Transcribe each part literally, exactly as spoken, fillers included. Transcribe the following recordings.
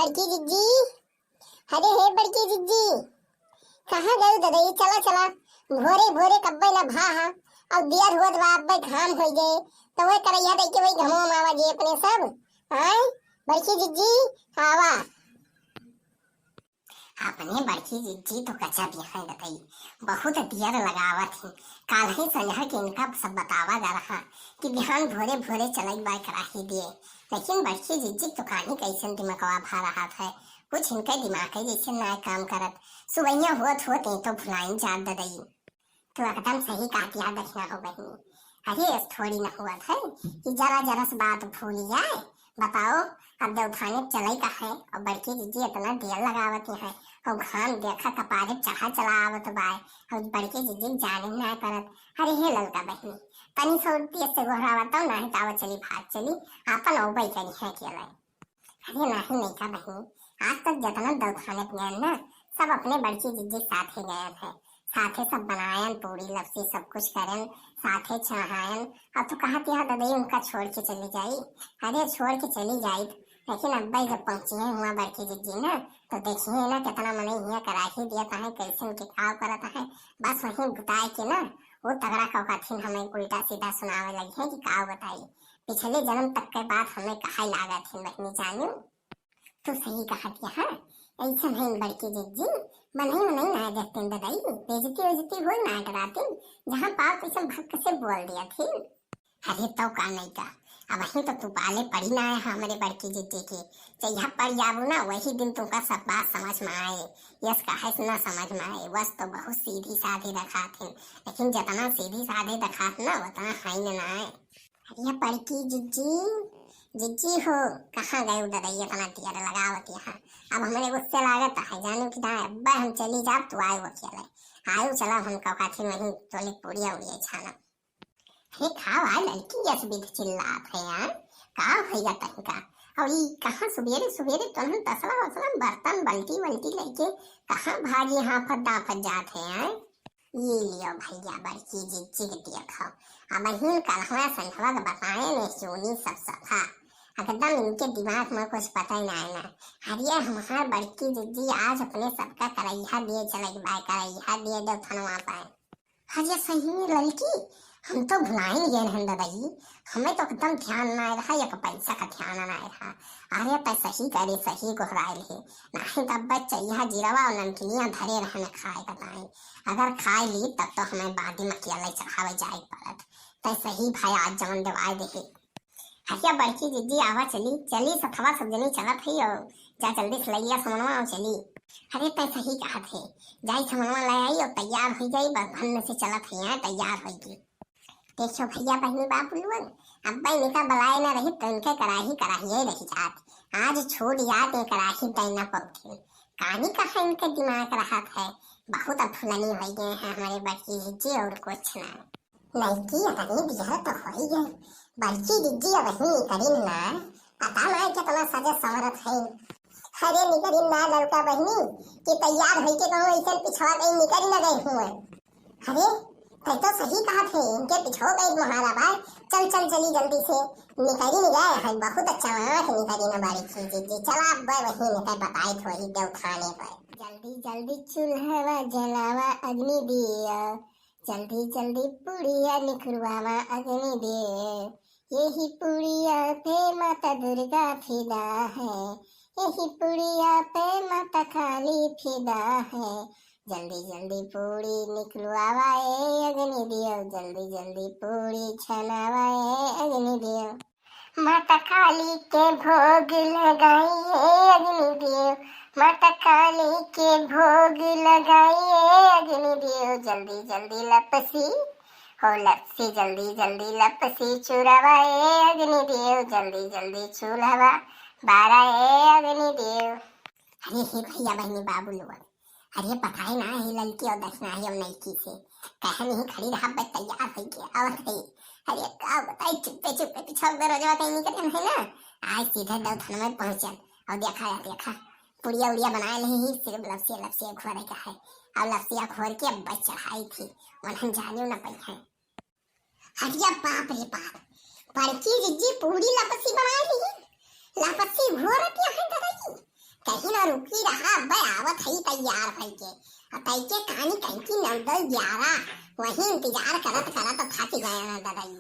बड़की जिज्जी, अरे हे बड़की जिज्जी, कहाँ गयू ददई? चला, चला, भोरे भोरे कब्बे न भा हा, अब दियर होत बा, अब्बे घाम होइ गए, तो वह करैया दई के वही घमवा मावा जे अपने सब। आय, बड़की जिज्जी, आवा। अपने बड़की जिज्जी तो गजब यहाँ ददई, बहुत दियर लगावत ही। काल्हि संझा के इनका सब बतावा जा रहा कि बिहान भोरे भोरे चलई बा कराही दिए, लेकिन बड़की जिज्जी तो कानी कैसन दिमकवा भा रहा था, कुछ इनके दिमाग है जैसे ना काम करत। सुबहिया होत होत ये तो भुलाइन जात ददई। तू एकदम सही कहत या दखिना हो बहिनी। अरे, ऐस थोड़ी न हुआ था कि जरा जरा से बात भूल जाए। बताओ, अब देवथाने चले का है और बड़की जिज्जी इतना देर लगावत है, और घाम देखा कपारे चढ़ा चला आवत बाय, और बड़की जिज्जी जाने ना करत। अरे हे ललका बहिनी, तनी सौ तेज से गोहरावा तो नाही तो आवा चली, भाग चली, आपन औबई करी है अकेले। अरे नाही लइका बहिनी, आज तक जतना दवाखाने पे गयन ना, सब अपने बड़की जिज्जी के साथे गयन है, साथे सब बनायन, पूरी लपसी सब कुछ करन, साथे छहायन। अब तो कहत यहाँ ददई उनका छोड़ के चली जाई। अरे छोड़ के चली जाई, लेकिन अब्बे जब पहुँची है हुआ बड़की जिज्जी ना, तो देखिए ना कितना मनई हिया कराही दिया है, कैसे उनके खाव करत है। बस वहीं बुताए के ना, वो तगड़ा कौकाथिन हमें उल्टा सीधा सुनावे लगी है कि का बताई, पिछले जन्म तक के बात हमें कहा लागत है बहिनी जानियो। तू सही कहत यहाँ, ऐसन है बड़की जिज्जी, मनई मनई ना देखते ददई, बेइज्जती उज्जती होई ना डराते, जहाँ पाप ऐसे भक्क से बोल दिया थी। अरे तो का नहीं का, अब वहीं तो तू पाले पड़ी ना है हमरे बड़की जिज्जी के, जहिया पड़ जाबू ना वही दिन तुमका सब बात समझ में आए। यस काहे से ना समझ में आए, वस तो बहुत सीधी साधी रखात है, लेकिन जितना सीधी साधी रखात ना उतना हाइन ना आए। अरे बड़की जिज्जी, जिज्जी हो, कहाँ गए उधर रही इतना देर लगावत यहाँ। अब हमरे गुस्से लागत है, जानू कि ना, अब्बे हम चली जाब, तू आए अकेले। आयु चला हम कौकाथिन वहीं तोले पूड़िया उड़िया छाना। अरे खाओ आ लड़की, यस विध चिल्लात है यार, का भैया तनिका। और ई कहाँ सुबेरे सुबेरे तोहन तसला वसला बर्तन बल्टी वल्टी लेके कहाँ भागी हाफत दाफत जात है यार? ये लियो भैया, बड़की जिज्जी के देखो। अबहिन कलहवा संघवा के बताए ने चोली सब सफा। एकदम इनके दिमाग में कुछ पता ही ना है ना। अरे हमार बड़की जिज्जी आज अपने सबका करैया दिए चले बाय, करैया दिए देवथनवा पाए। अरे सही में ललकी, हम तो भुलाइन गए रहन ददई, हमें तो एकदम ध्यान ना रहा, एक पैसा का ध्यान ना रहा। अरे तै सही करे, सही गोहराइल है, नाही तब बच्चा यहाँ जीरवा और नमकीनिया धरे रहन खाए का ताई। अगर खाए ली तब तो हमें बादी में अकेले चढ़ावे जाए पड़त। तै सही भाई आज जवन देवाए देहे। हरिया बड़की जिज्जी आवा चली, चली सथवा सब जनी चलत है और जा जल्दी से लइया समनवा और चली। अरे तै सही कहत है, जाई समनवा ले आई और तैयार हो जाई, बस भन्न से चलत है यहाँ तैयार होई की। देखो भैया बहिनी बाबू लोगन, अब्बे इनका बलाए ना रही तो इनके कराही कराहिए रही जात। आज छोड़ जात ये कराही दैना पौथिन। कानी कहाँ इनके दिमाग रहत है, बहुत अब फुलनी हो गए हैं हमारे बड़की जिज्जी और कुछ ना। लड़की अतनी बिहर तो हो ही गई, बड़की जिज्जी अब ही निकरी ना, पता ना कितना सजे संवरत है। अरे निकरी ना ललका बहिनी कि तैयार होई के कहूँ ऐसे पिछवा कहीं निकरी ना गई हूँ। अरे, तै तो सही कहत है, इनके पिछो गई महारा बाय। चल, चल, चली जल्दी से। निकरी नहीं गए हैं, बहुत अच्छा वहाँ से निकरी ना बड़की जिज्जी। चला अब वही निकल बताए थोड़ी देवथाने पर। जल्दी, जल्दी चूल्हवा जलावा अग्नि दिया, जल्दी, जल्दी पुड़िया निखुरवावा अग्नि दिया। यही पुड़िया पे माता दुर्गा फिदा है, यही पुड़िया पे माता काली फिदा है। जल्दी जल्दी पूड़ी निकलवावा ए अग्नि देव, जल्दी जल्दी पूड़ी छनावा ए अग्नि देव। माता काली के भोग लगाई ए अग्नि देव, माता काली के भोग लगाई ए अग्नि देव। जल्दी जल्दी लपसी हो लपसी, जल्दी जल्दी लपसी चूल्हवा ए अग्नि देव, जल्दी जल्दी चूल्हवा बारा ए अग्नि देव। अरे हे भैया बहिनी बाबू लोग, अरे बताए ना हे ललकी और दखिना हे और नलकी से, कहे नहीं खड़ी रहा बस तैयार होई के आवत है। अरे का बताए, चुप्पे चुप्पे पिछाव दरवाजा कहीं निकले है ना, आज सीधे देवथान में पहुँचल और देखा या देखा पुड़िया उड़िया बनाए नहीं ही, सिर्फ लपसिया लपसिया घोरे का है। अब लपसिया घोर के अब बस चढ़ाई थी, उन्हें जाने न पाई है। अरे बाप रे बाप, बड़की जिज्जी पूरी लपसी बनाए रही, लपसी घोरत यहाँ है दादाजी। कहीं ना रुकी रहा, अब्बे आवत है तैयार होइके। आ तैके कानी कंकी नौ दस ग्यारह, वही इंतजार करत करत थक गए ना ददई।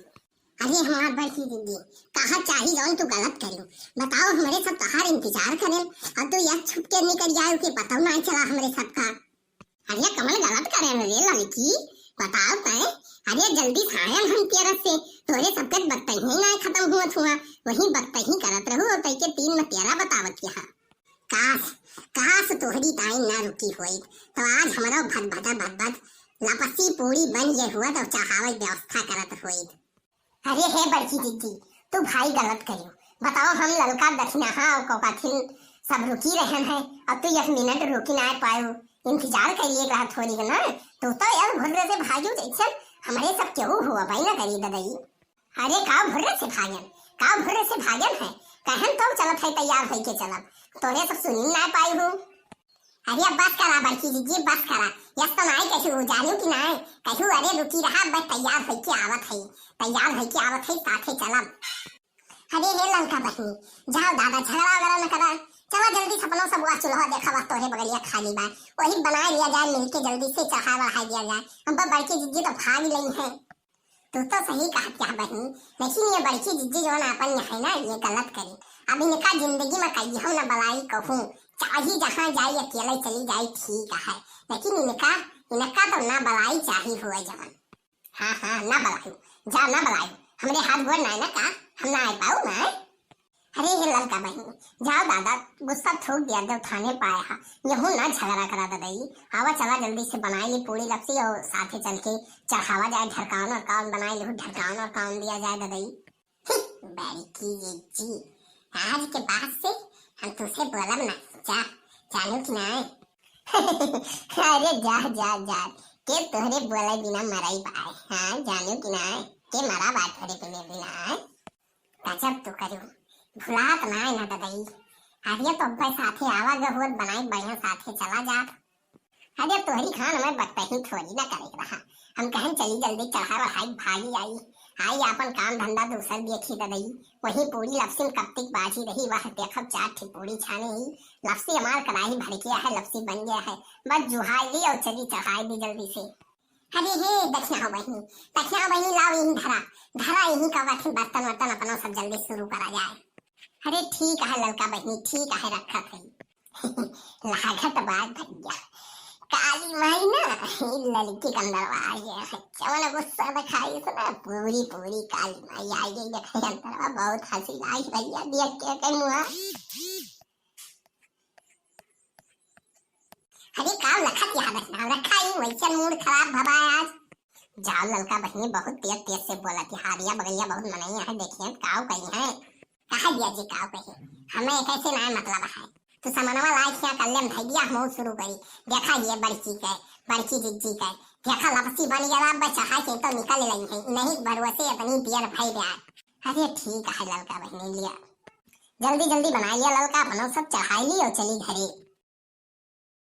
अरे हमार बड़की दीदी, कहा चाही जौन तू गलत करियो। बताओ, हमरे सब तहार इंतजार करें, अब तू यह छुप के निकल जाए के पता ना चला हमरे सबका। अरे कमल गलत करे रे लड़की, बताओ तय। अरे जल्दी से आयन हम तेरस से, तोरे सबके बतही ना खत्म हुआ छुआ, वही बतही करत रहू और तैके तीन में तेरह बतावत यहाँ। काश, काश तोहरी टाइम ना रुकी होइत, तो आज हमरो भद भद भद भद लपसी पूरी बन ये हुआ तो चढ़ावे व्यवस्था करत होइत। अरे हे बड़की दीदी, तू भाई गलत करियो। बताओ, हम ललका दखिनाहा और कोकाथिन सब रुकी रहन है, और तू एक मिनट रुकी ना पायो, इंतजार करिए रहा थोड़ी ना। तू तो यार भुर्रे से भागियो जैसन हमरे सब केहू हुआ भाई ना करी ददई। अरे का भुर्रे से भागन, का भुर्रे से भागन है, कहन तो चलत है तैयार होइके चलब, तोरे सब सुनी ना पाई हूँ। अरे अब बस करा बड़की जीजी, बस करा। यस तो नाय कहू, जानू कि नाय कहू। अरे रुकी रहा, बस तैयार होइके आवत है, तैयार होइके आवत है, साथे चलब। अरे हे ललका बहिनी, जाओ दादा, झगड़ा वगैरह न करा, चला जल्दी से अपनो सब वह चूल्हा देखा, बस तोरे बगलिया खाली बा, वही बनाए लिया जाए मिलके, जल्दी से चढ़ा बढ़ाई दिया जाए। हम पर बड़की जीजी तो भाग लई है। तू तो सही कहत या बहिनी, लेकिन ये बड़की जिज्जी जौन आपन यहाँ ना, ये गलत करी। अब इनका जिंदगी में कहियो न बलाई कहूँ, चाही जहाँ जाई अकेले चली जाई, ठीक है, लेकिन इनका, इनका तो ना बलाई चाही हुए जवन। हाँ हाँ, ना बलाई, जा ना बलाई, हमरे हाथ गोड़ ना है ना का, हम ना आए पाऊ ना। अरे हे ललका बहिनी, जाओ दादा, गुस्सा थूक दिया, देव थाने पाए हा, यहू ना झगड़ा करा ददई। आवा चला जल्दी से बनाई ली पूड़ी लपसी और साथे चल के चढ़ावा जाए ढरकान और कान बनाई ली, ढरकान और कान दिया जाए ददई। बड़की जिज्जी, आज के बाद से हम तुसे बोलब ना, जा, जानू कि ना? अरे जा जा जा, के तोहरे बोले बिना मराई बाय, हाँ जानू कि ना? के मरा बाय तोहरे बिना बिना? गजब तू करू, भुलात नाय ना ददई। अरे तो अब्बे साथे आवा गहुअत बनाई बढ़िया साथे चला जात। अरे तोहरी खान में बतही थोड़ी ना करे रहा। हम कहन चली जल्दी चढ़ा बढ़ाई भागी आई। आई आपन काम धंधा दूसर देखी ददई। वही पूरी लपसिन कब तक बाजी रही, वह देखब चार ठी पूरी छाने ही। लपसी हमार कढ़ाई भर गया है, लपसी बन गया है। बस जुहाई ली और चली चढ़ाई दी जल्दी से। अरे हे दखिया बहिनी, दखिया बहिनी लाओ यही धरा, धरा यही का बर्तन बर्तन वर्तन अपना सब जल्दी शुरू करा जाए। अरे ठीक है ललका बहिनी, ठीक है रखत है। लागत बात भैया, काली माई ना ई लड़की के अंदर आ गया है, जवन गुस्सा दिखाई से ना पूरी पूरी काली माई आ गई। देखे अंदर बहुत हंसी आई भैया, देख के कहीं मुआ। अरे का लखत यहाँ बस नाम रखा ही, वैसे मूड खराब भवा है आज। जाओ ललका बहिनी, बहुत तेज तेज से बोलत है, हारिया बगलिया बहुत मनई है, देखिए काव कही है। कहा दिया जी काव कही, हमें कैसे ना मतलब है। तू समनवा लाइक यहाँ कर लेम धैया हम शुरू करी। देखा ये बड़की के, बड़की जिज्जी के, देखा लपसी बन गया, अब चढ़ा के तो निकल रही है, नहीं भरोसे इतनी देर भई बा। अरे ठीक है ललका बहिनी, लिया जल्दी जल्दी बनाई लिया ललका, अपना सब चढ़ाई ली और चली घरे।